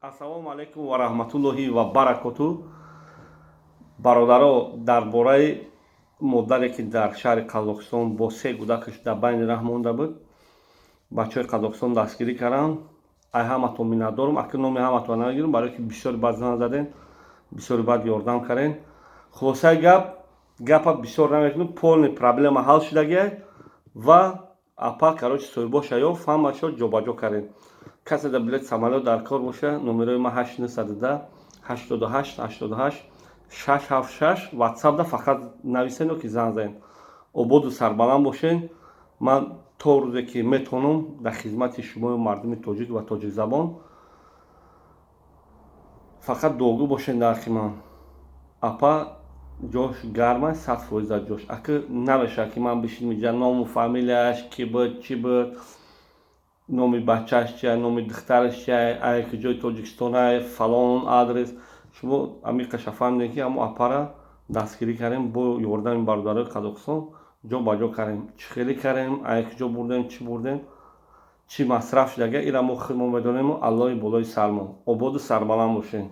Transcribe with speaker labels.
Speaker 1: Ассалому алайкум ва раҳматуллоҳи ва баракоту. Бародаро, дар бораи модаре, ки дар шаҳри Қазоқистон бо се кӯдакаш дар байни раҳ монда буд, бачаҳои Қазоқистон дастгирӣ карданд. Ай ҳаматон миннатдорум. Аки номи ҳаматон намегирам, барое ки бисёри бад зан заден, бисёри бад ёрдам карден. Хулосаи гап, гапа бисёр намекунем, полный проблема ҳал шудагиай ва апа, короче, соҳибоша ёфт, ҳамашо ҷобаҷо кардем. Касе дар билет самолёт дар кор боша, номерои ма 892 88 88 676, ватсапда фақат нависен ё ки занг занед. Ободу сарбаланд бошен. Ман то рӯзе ки метавонам, дар хизмати шумои мардуми тоҷик ва тоҷикзабон. Фақат дуогӯ бошен дар ҳаққи ман. Апа ҷош гарма, 100% дар ҷош. Аки намешавад, ки ман бишинам иҷа, ному фамилияш ки буд, чӣ буд, номи бачааш чия, номи духтараш чия, ай куҷои Тоҷикистонай, фалон адрес. Шумо амиқаша фаҳмидем, ки ҳамо апара дастгирӣ кардем, бо ёрдами бародарои Қазоқистон ҷо ба ҷо кардем. Чӣ хеле кардем, ай куҷо бурдем, чӣ бурдем, чӣ масраф шудага, ира мо худмо медонему Аллоҳи болои сармо. Ободу сарбаланд бошед.